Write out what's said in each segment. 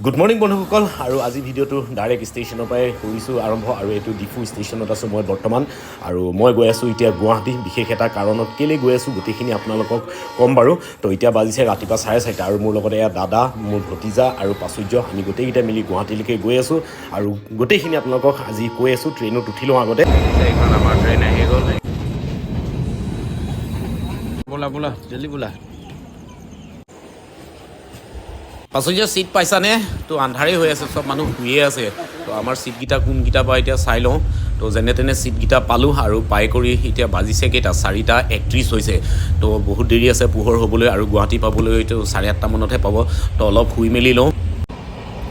Good morning বন্ধুসকল। আৰু আজি ভিডিঅ'টো ডাইৰেক্ট ষ্টেচনৰ পৰাই কৰিছোঁ আৰম্ভ। আৰু এইটো ডিফু ষ্টেচনত আছোঁ মই বৰ্তমান আৰু মই গৈ আছোঁ এতিয়া গুৱাহাটী। বিশেষ এটা কাৰণত কেলৈ গৈ আছোঁ, গোটেইখিনি আপোনালোকক ক'ম বাৰু। তো এতিয়া বাজিছে ৰাতিপুৱা 4:30 আৰু মোৰ লগত এয়া দাদা, মোৰ ভতিজা আৰু প্ৰাচুৰ্য। আমি গোটেইকেইটা মিলি গুৱাহাটীলৈকে গৈ আছোঁ আৰু গোটেইখিনি আপোনালোকক আজি কৈ আছোঁ। ট্ৰেইনত উঠি লওঁ আগতে। এইখন আমাৰ ট্ৰেইন আহি গ'ল। বোলা বোলা, জল্দি বোলা। প্ৰাচুৰ্য, চিট পাইছানে? তো আন্ধাৰেই হৈ আছে, চব মানুহ শুইয়ে আছে। তো আমাৰ চিটকেইটা কোনকেইটা বা এতিয়া চাই লওঁ। তো যেনে তেনে চিটকেইটা পালোঁ আৰু পাই কৰি এতিয়া বাজিছে কেইটা? 4:31 হৈছে। তো বহুত দেৰি আছে পোহৰ হ'বলৈ আৰু গুৱাহাটী পাবলৈ তো 8:30মানতহে পাব। তো অলপ শুই মেলি লওঁ।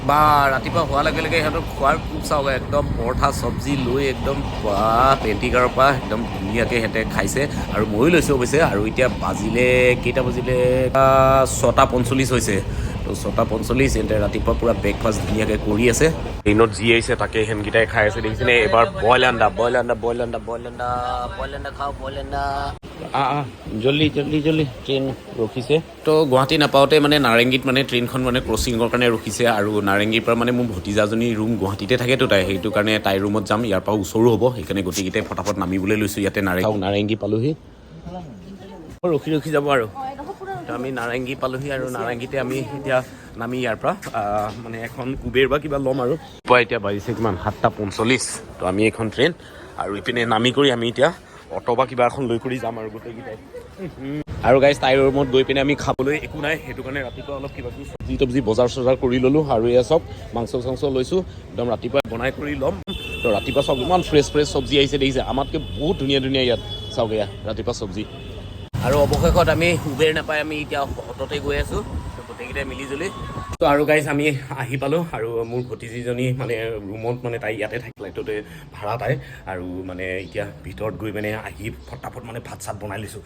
বা, ৰাতিপুৱা হোৱাৰ লগে লগে সিহঁতৰ খোৱাৰ খুব চাওক, একদম পৰঠা চব্জি লৈ একদম বা পেণ্টিকাৰৰ পৰা একদম ধুনীয়াকৈ সিহঁতে খাইছে আৰু ময়ো লৈছোঁ অৱশ্যে। আৰু এতিয়া বাজিলে কেইটা বাজিলে? 6:45 হৈছে। তো 6:45, সিহঁতে ৰাতিপুৱা পূৰা ব্ৰেকফাষ্ট ধুনীয়াকৈ কৰি আছে। ট্ৰেইনত যি আহিছে তাকে সেনকেইটাই খাই আছে, দেখিছেনে? এবাৰ boil under, boil under, boil under, boil under, boil under খাওঁ, বইল আণ্ডা। আহ আহ, জল্দি জল্দি জল্দি, ট্ৰেইন ৰখিছে। তো গুৱাহাটী নাপাওঁতে মানে নাৰেংগীত মানে ট্ৰেইনখন মানে ক্ৰচিঙৰ কাৰণে ৰখিছে। আৰু নাৰেংগীৰ পৰা মানে মোৰ ভতিজাজনী ৰুম গুৱাহাটীতে থাকেতো তাই, সেইটো কাৰণে তাইৰ ৰুমত যাম। ইয়াৰ পৰা ওচৰো হ'ব, সেইকাৰণে গোটেইকেইটাই ফটাফট নামিবলৈ লৈছোঁ ইয়াতে। নাৰেংগী পালোহি, ৰখি ৰখি যাব আৰু। তো আমি নাৰেংগী পালোহি আৰু নাৰেংগীতে আমি এতিয়া নামি ইয়াৰ পৰা মানে এখন উবেৰ বা কিবা ল'ম। আৰু পুৱা এতিয়া বাজিছে কিমান? 7:45। তো আমি এইখন ট্ৰেইন আৰু ইপিনে নামি কৰি আমি এতিয়া অট' বা কিবা এখন লৈ কৰি যাম আৰু গোটেইকেইটাই। আৰু গাইজ, তাইৰ ৰুমত গৈ পিনে আমি খাবলৈ একো নাই, সেইটো কাৰণে ৰাতিপুৱা অলপ কিবা কিবি চব্জি তব্জি বজাৰ চজাৰ কৰি ল'লোঁ। আৰু এয়া চব মাংস চাংস লৈছোঁ, একদম ৰাতিপুৱা বনাই কৰি ল'ম। তো ৰাতিপুৱা চব ইমান ফ্ৰেছ ফ্ৰেছ চব্জি আহিছে, দেখিছে? আমাতকৈ বহুত ধুনীয়া ধুনীয়া ইয়াত চাওক, এয়া ৰাতিপুৱা চব্জি। আৰু অৱশেষত আমি উবেৰ নাপাই আমি এতিয়া অট'তে গৈ আছোঁ, তো গোটেইকেইটাই মিলি জুলি। তো আৰু গাইজ, আমি আহি পালোঁ আৰু মোৰ ভতিজীজনী মানে ৰুমত মানে তাই ইয়াতে থাকে, ফ্লাইটতে ভাড়া তাই। আৰু মানে এতিয়া ভিতৰত গৈ মানে আহি ফটাফট মানে ভাত চাত বনাই লৈছোঁ।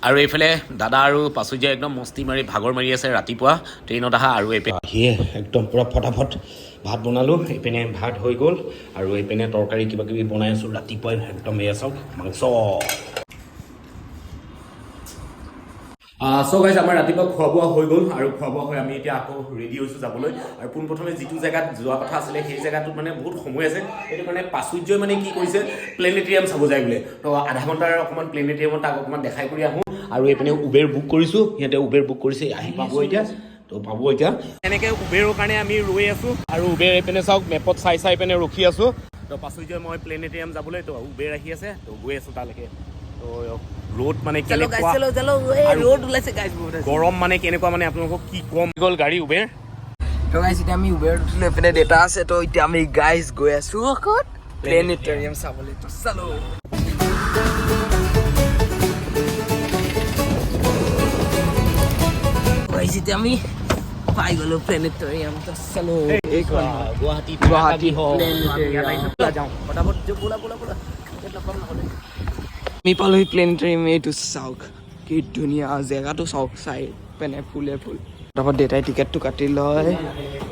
আৰু এইফালে দাদা আৰু প্ৰাচুৰ্য একদম মস্তি মাৰি ভাগৰ মাৰি আছে, ৰাতিপুৱা ট্ৰেইনত অহা। আৰু এইপিনে আহিয়ে একদম পূৰা ফটাফট ভাত বনালোঁ। এইপিনে ভাত হৈ গ'ল আৰু এইপিনে তৰকাৰী কিবা কিবি বনাই আছোঁ ৰাতিপুৱাই একদম। এয়া চাওক, মাংস। চ' গাইজ, আমাৰ ৰাতিপুৱা খোৱা বোৱা হৈ গ'ল আৰু খোৱা বোৱা হৈ আমি এতিয়া আকৌ ৰেডি হৈছোঁ যাবলৈ। আৰু পোনপ্ৰথমে যিটো জেগাত যোৱা কথা আছিলে, সেই জেগাটোত মানে বহুত সময় আছে। সেইটো কাৰণে প্ৰাচুৰ্যই মানে কি কৰিছে, প্লেনেটেৰিয়াম চাব যায় বোলে। তো আধা ঘণ্টাৰ অকণমান প্লেনেটেৰিয়ামত তাক অকণমান দেখাই কৰি আহোঁ। আৰু এইপিনে উবেৰ বুক কৰিছোঁ, সিহঁতে উবেৰ বুক কৰিছে, আহি পাব এতিয়া। তো পাব এতিয়া। এনেকৈ উবেৰৰ কাৰণে আমি ৰৈ আছোঁ আৰু উবেৰ এইপিনে চাওক, মেপত চাই চাই পিনে ৰখি আছোঁ। তো প্ৰাচুৰ্যই মই প্লেনেটেৰিয়াম যাবলৈ, তো উবেৰ আহি আছে, তো গৈ আছোঁ তালৈকে। তো ৰ'দ মানে কেনেকুৱা চলো চলো, এই আৰু ৰ'দ ওলাইছে গাইজ বহুত। গৰম মানে কেনেকুৱা মানে আপোনালোকক কি কম। গ'ল গাড়ী উবেৰ। তো গাইজ, এতিয়া আমি উবেৰত উঠিলো, এইপিনে দেউতা আছে। তো এতিয়া আমি গাইজ গৈ আছো ক'ত? প্লেনেটৰিয়াম চাবলৈ। তো চালো। গাইজ, এতিয়া আমি পাই গ'লো প্লেনেটৰিয়াম। তো চালো, এইখন গুৱাহাটী। গুৱাহাটী। যাওঁ ফটাফট, বোলা বোলা বোলা, নাপাম নহ'লে। আমি পালোহি প্লেনেটৰিয়াম। এইটো চাওক, কি ধুনীয়া জেগাটো চাওক, চাই পিনে ফুলে ফুল। ফটাফট দেউতাই টিকেটটো কাটি লয়।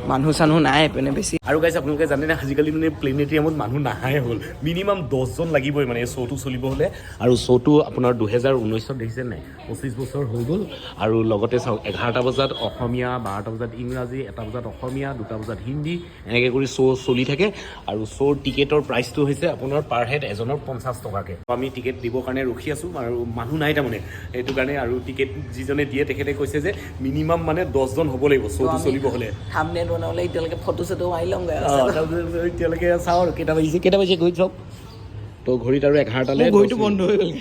মানুহ চানুহ নাই এইপিনে বেছি। আৰু গাইজ, আপোনালোকে জানেনে, আজিকালি মানে প্লেনেটেৰিয়ামত মানুহ নাহাই হ'ল। মিনিমাম 10জন লাগিবই মানে এই শ্ব'টো চলিব হ'লে। আৰু শ্ব'টো আপোনাৰ 2019ত, দেখিছে নাই, 25 বছৰ হৈ গ'ল। আৰু লগতে চাওক, 11টা বজাত অসমীয়া, 12টা বজাত ইংৰাজী, 1টা বজাত অসমীয়া, 2টা বজাত হিন্দী, এনেকৈ কৰি শ্ব' চলি থাকে। আৰু শ্ব'ৰ টিকেটৰ প্ৰাইচটো হৈছে আপোনাৰ পাৰ হেড এজনৰ 50 টকাকৈ। আমি টিকেট দিবৰ কাৰণে ৰখি আছোঁ আৰু মানুহ নাই তাৰমানে, সেইটো কাৰণে। আৰু টিকেট যিজনে দিয়ে তেখেতে কৈছে যে মিনিমাম মানে 10জন হ'ব লাগিব শ্ব'টো চলিব হ'লে। থাম্বনেইল বনাবলৈ এতিয়ালৈকে ফটো চটো মাৰি ল'মগৈ। তাৰপিছত এতিয়ালৈকে চাওঁ আৰু কেইটা বাজিছে, কেইটা বাজিছে ঘড়ীত চাওক। তো ঘড়ীত আৰু 11টালৈ। মোৰ ঘড়ীটো বন্ধ হৈ গ'ল।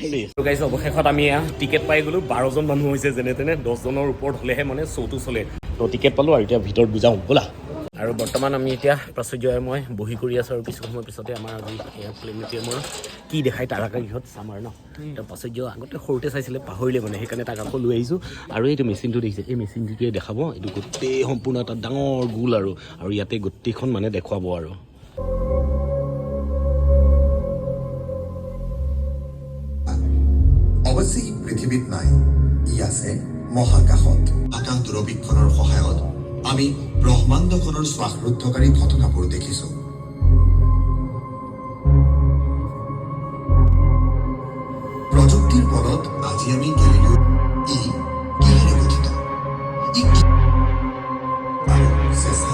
গাইছ, অৱশেষত আমি এয়া টিকেট পাই গ'লোঁ। 12জন মানুহ হৈছে যেনে তেনে, 10জনৰ ওপৰত হ'লেহে মানে শ্ব'টো চলে। তো টিকেট পালোঁ আৰু এতিয়া ভিতৰত যাওঁ ব'লা। আৰু বৰ্তমান আমি এতিয়া প্ৰাচুৰ্য আৰু মই বহি কৰি আছোঁ আৰু কিছু সময় পিছতে আমাৰ আজি এয়া প্লেনেটেৰিয়ামৰ কি দেখাই তাৰকা গৃহত চাম আৰু ন। তো প্ৰাচুৰ্য আগতে সৰুতে চাইছিলে, পাহৰিলে মানে, সেইকাৰণে তাক আকৌ লৈ আহিছোঁ। আৰু এইটো মেচিনটো দেখিছে? এই মেচিনটোকে দেখাব। এইটো গোটেই সম্পূৰ্ণ এটা ডাঙৰ গোল আৰু আৰু ইয়াতে গোটেইখন মানে দেখুৱাব। আৰু অৱশ্যে ই পৃথিৱীত নাই, ই আছে মহাকাশত। আকাশ দূৰবীক্ষণৰ সহায়ত আমি ব্ৰহ্মাণ্ডখনৰ শ্বাসৰুদ্ধকাৰী ঘটনাবোৰ দেখিছো। প্ৰযুক্তিৰ বলত আজি আমি গেলিলিও। ই কিহেৰে গঠিত? ই কি? আৰু চেষ্টা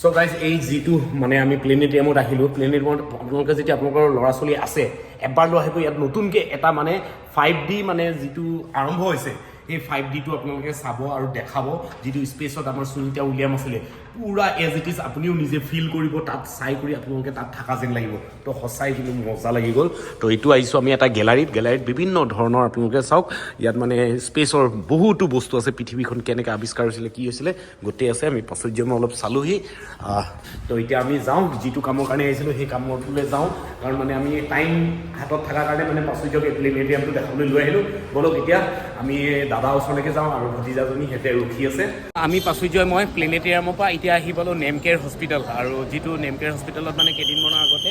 চ' গাইজ, এই যিটো মানে আমি প্লেনেটেৰিয়ামত আহিলোঁ, প্লেনেটেৰিয়ামত আপোনালোকে যেতিয়া আপোনালোকৰ ল'ৰা ছোৱালী আছে, এবাৰ লৈ আহিব। ইয়াত নতুনকৈ এটা মানে 5D মানে যিটো আৰম্ভ হৈছে, সেই 5Dটো আপোনালোকে চাব আৰু দেখাব। যিটো স্পেচত আমাৰ সুনীতা উইলিয়াম আছিলে, পূৰা এজ it is আপুনিও নিজে ফিল কৰিব। তাত চাই কৰি আপোনালোকে তাত থকা যেন লাগিব। তো সঁচাই কিন্তু মজা লাগি গ'ল। তো এইটো আহিছোঁ আমি এটা গেলাৰীত। গেলাৰীত বিভিন্ন ধৰণৰ আপোনালোকে চাওক, ইয়াত মানে স্পেচৰ বহুতো বস্তু আছে। পৃথিৱীখন কেনেকৈ আৱিষ্কাৰ হৈছিলে, কি হৈছিলে, গোটেই আছে। আমি প্ৰাচুৰ্যমে অলপ চালোহি। তো এতিয়া আমি যাওঁ, যিটো কামৰ কাৰণে আহিছিলোঁ সেই কামটোলৈ যাওঁ। কাৰণ মানে আমি টাইম হাতত থকাৰ কাৰণে মানে প্ৰাচুৰ্যক এই প্লেনেৰিয়ামটো দেখাবলৈ লৈ আহিলোঁ। ব'লক, এতিয়া আমি দাদা ওচৰলৈকে যাওঁ আৰু ভতিজাজনী সিহঁতে ৰখি আছে। আমি প্ৰাচুৰ্যই মই প্লেনেটেৰিয়ামৰ পৰা এতিয়া আহি পালোঁ নেমকেয়াৰ হস্পিটেল। আৰু যিটো নেমকেয়াৰ হস্পিটেলত মানে কেইদিনমানৰ আগতে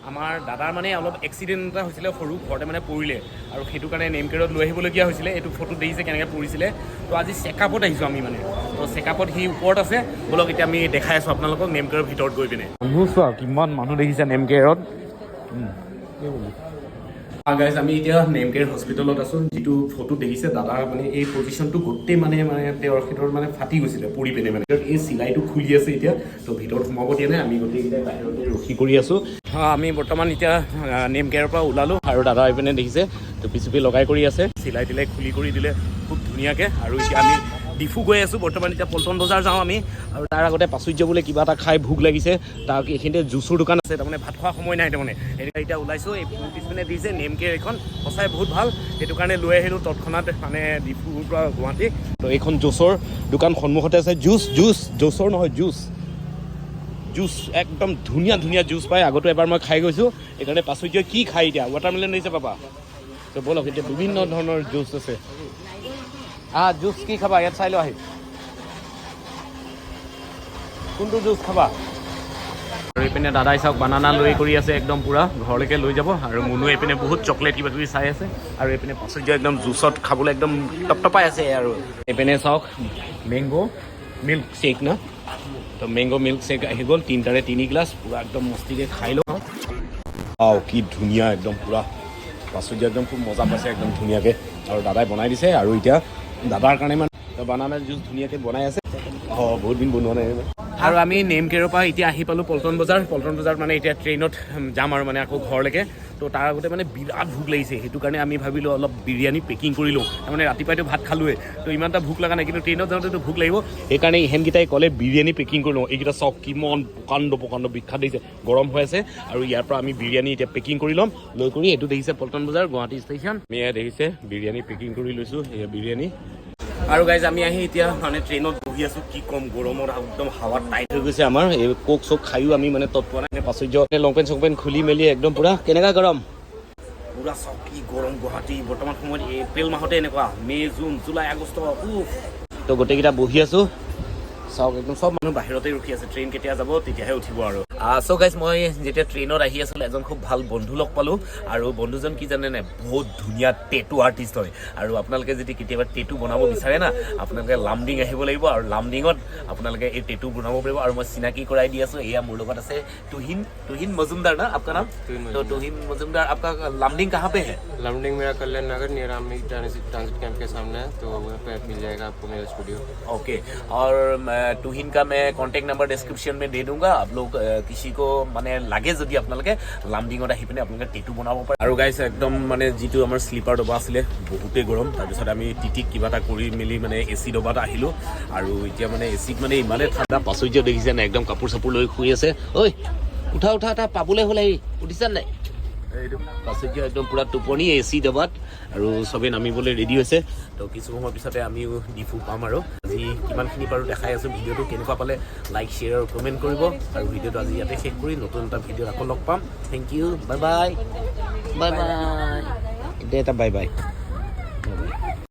আমাৰ দাদাৰ মানে অলপ এক্সিডেণ্ট এটা হৈছিলে সৰু, ঘৰতে মানে পৰিলে আৰু সেইটো কাৰণে নেমকেয়াৰত লৈ আহিবলগীয়া হৈছিলে। এইটো ফটোত দেখিছে কেনেকৈ পৰিছিলে। তো আজি চেকআপত আহিছোঁ আমি মানে। তো চেকআপত সি ওপৰত আছে। ব'লক, এতিয়া আমি দেখাই আছোঁ আপোনালোকক নেমকেয়াৰৰ ভিতৰত গৈ পিনে। মানুহ চোৱা, কিমান মানুহ দেখিছে নেমকেয়াৰত। গাইজ, আমি এতিয়া নেমকেয়াৰ হস্পিটেলত আছোঁ। যিটো ফটো দেখিছে, দাদা মানে এই পজিশ্যনটো গোটেই মানে মানে তেওঁৰ ভিতৰত মানে ফাটি গৈছিলে পৰি পিনে। মানে এই চিলাইটো খুলি আছে এতিয়া। তো ভিতৰত সোমাব দিয়া নাই, আমি গোটেইকেইটাই বাহিৰতে ৰখি কৰি আছোঁ। আমি বৰ্তমান এতিয়া নেমকেয়াৰৰ পৰা ওলালোঁ আৰু দাদা এইপিনে দেখিছে, টুপি চুপি লগাই কৰি আছে, চিলাই তিলাই খুলি কৰি দিলে খুব ধুনীয়াকৈ। আৰু এতিয়া আমি ডিফু গৈ আছোঁ বৰ্তমান। এতিয়া পল্টন বজাৰ যাওঁ আমি। আৰু তাৰ আগতে প্ৰাচুৰ্য বোলে কিবা এটা খাই ভোক লাগিছে। তাক এইখিনিতে জুচৰ দোকান আছে, তাৰমানে ভাত খোৱা সময় নাই। তাৰমানে এতিয়া এতিয়া ওলাইছোঁ। এই পিছপিনে দিছে নেমকেয়াৰ, এইখন সঁচাই বহুত ভাল, সেইটো কাৰণে লৈ আহিলোঁ তৎক্ষণাত মানে ডিফুৰ পৰা গুৱাহাটী। তো এইখন জুচৰ দোকান সন্মুখতে আছে। জুচ জুচ জুচৰ নহয়, জুচ জুচ, একদম ধুনীয়া ধুনীয়া জুচ পায়। আগতো এবাৰ মই খাই গৈছোঁ। সেইকাৰণে প্ৰাচুৰ্যই কি খায় এতিয়া? ৱাটাৰমেলন দিছে পাপা। তো ব'লক, এতিয়া বিভিন্ন ধৰণৰ জুচ আছে। জুচ কি খাবা? ইয়াত চাই লোৱা আহি, কোনটো জুচ খাবা? আৰু এইপিনে দাদাই চাওক, বানানা লৈ কৰি আছে, একদম পূৰা ঘৰলৈকে লৈ যাব। আৰু মুনু এইপিনে বহুত চকলেট কিবা কিবি চাই আছে। আৰু এইপিনে প্ৰাচুৰ্য একদম জুচত খাবলৈ একদম টপটপাই আছে। আৰু এইপিনে চাওক, মেংগ' মিল্ক শ্বেক না? তো মেংগ' মিল্ক শ্বেক আহি গ'ল, তিনিটাৰে তিনি গ্লাছ। পূৰা একদম মস্তিকে খাই লওঁ। আও, কি ধুনীয়া, একদম পূৰা প্ৰাচুৰ্য একদম খুব মজা পাইছে একদম ধুনীয়াকৈ। আৰু দাদাই বনাই দিছে। আৰু এতিয়া দাদাৰ কাৰণে মানে বানানা জুচ ধুনীয়াকৈ বনাই আছে। অঁ, বহুত দিন বনোৱা নাই। আৰু আমি নেমকেয়াৰৰ পৰা এতিয়া আহি পালোঁ পল্টন বজাৰ। পল্টন বজাৰত মানে এতিয়া ট্ৰেইনত যাম আৰু মানে আকৌ ঘৰলৈকে। তো তাৰ আগতে মানে বিৰাট ভোক লাগিছে, সেইটো কাৰণে আমি ভাবিলোঁ অলপ বিৰিয়ানী পেকিং কৰি লওঁ। তাৰমানে ৰাতিপুৱাইতো ভাত খালোৱে, তো ইমান এটা ভোক লগা নাই, কিন্তু ট্ৰেইনত যাওঁতেতো ভোক লাগিব। সেইকাৰণে ইহেনকেইটাই ক'লে বিৰিয়ানী পেকিং কৰি লওঁ। এইকেইটা চাওক, কিমান প্ৰকাণ্ড প্ৰকাণ্ড, বিখ্যাত দেখিছে, গৰম হৈ আছে। আৰু ইয়াৰ পৰা আমি বিৰিয়ানী এতিয়া পেকিং কৰি ল'ম লৈ কৰি। এইটো দেখিছে পল্টন বজাৰ, গুৱাহাটী ষ্টেচন। আমি এয়া দেখিছে বিৰিয়ানী পেকিং কৰি লৈছোঁ, এয়া বিৰিয়ানী। আৰু গাইজ, আমি আহি এতিয়া মানে ট্ৰেইনত বহি আছোঁ। কি ক'ম, গৰমত একদম হাৱাত টাইট হৈ গৈছে আমাৰ। এই কোক চোক খায়ো আমি মানে তত পোৱা নাই। প্ৰাচুৰ্য লং পেণ্ট চং পেণ্ট খুলি মেলি একদম পূৰা কেনেকুৱা গৰম পূৰা। চাওক কি গৰম গুৱাহাটী বৰ্তমান সময়ত, এপ্ৰিল মাহতে এনেকুৱা, মে' জুন জুলাই আগষ্ট, উফ। তো গোটেইকেইটা বহি আছোঁ। চাওক, একদম চব মানুহ বাহিৰতে ৰখি আছে, ট্ৰেইন কেতিয়া যাব তেতিয়াহে উঠিব। আৰু চ' গাইজ, মই যেতিয়া ট্ৰেইনত আহি আছিলোঁ, এজন খুব ভাল বন্ধু লগ পালোঁ। আৰু বন্ধুজন কি জানে, বহুত ধুনীয়া টেটু আৰ্টিষ্ট হয়। আৰু আপোনালোকে যদি কেতিয়াবা টেটু বনাব বিচাৰে না, আপোনালোকে লামডিং আহিব লাগিব আৰু লামডিঙত আপোনালোকে এই টেটু বনাব পাৰিব। আৰু মই চিনাকি কৰাই দি আছোঁ। এয়া মোৰ লগত আছে তুহিন, तुहिन मजुमदार ना आपका नाम? तो तुहिन मजुमदार, आपका लामडिंग कहाँ पे है? लमडिंग मेरा कल्याण नगर, near army transit transit camp के सामने है, तो वहाँ पे मिल जाएगा आपको मेरा स्टूडियो। ओके, और मैं तुहिन का मैं कॉन्टेक्ट नंबर डिस्क्रिप्शन में दे दूंगा। आप लोग किसी को মানে লাগে যদি, আপোনালোকে লামডিঙত আহি পিনে আপোনালোকে টেটু বনাব পাৰে। আৰু গাইছ, একদম মানে যিটো আমাৰ শ্লিপাৰ ডবা আছিলে, বহুতেই গৰম। তাৰপিছত আমি টিটিক কিবা এটা কৰি মেলি মানে এ চি ডবাত আহিলোঁ। আৰু এতিয়া মানে এ চিত মানে ইমানেই ঠাণ্ডা। প্ৰাচুৰ্য দেখিছে নাই, একদম কাপোৰ চাপোৰ লৈ শুই আছে। ঐ, উঠা উঠা উঠা, পাবলৈ হ'ল আহি, উঠিছা নাই? এইটো প্ৰাচুৰ্য একদম পূৰা টোপনি এ চি ডবাত। আৰু চবেই নামিবলৈ ৰেডি হৈছে। তো কিছু সময়ৰ পিছতে আমিও ডিফু পাম। আৰু আজি কিমানখিনি পাৰোঁ দেখাই আছোঁ। ভিডিঅ'টো কেনেকুৱা পালে লাইক, শ্বেয়াৰ আৰু কমেণ্ট কৰিব। আৰু ভিডিঅ'টো আজি ইয়াতে শেষ কৰি নতুন এটা ভিডিঅ'ত আকৌ লগ পাম। Thank you, bye bye, bye bye. এতিয়া এটা বাই বাই।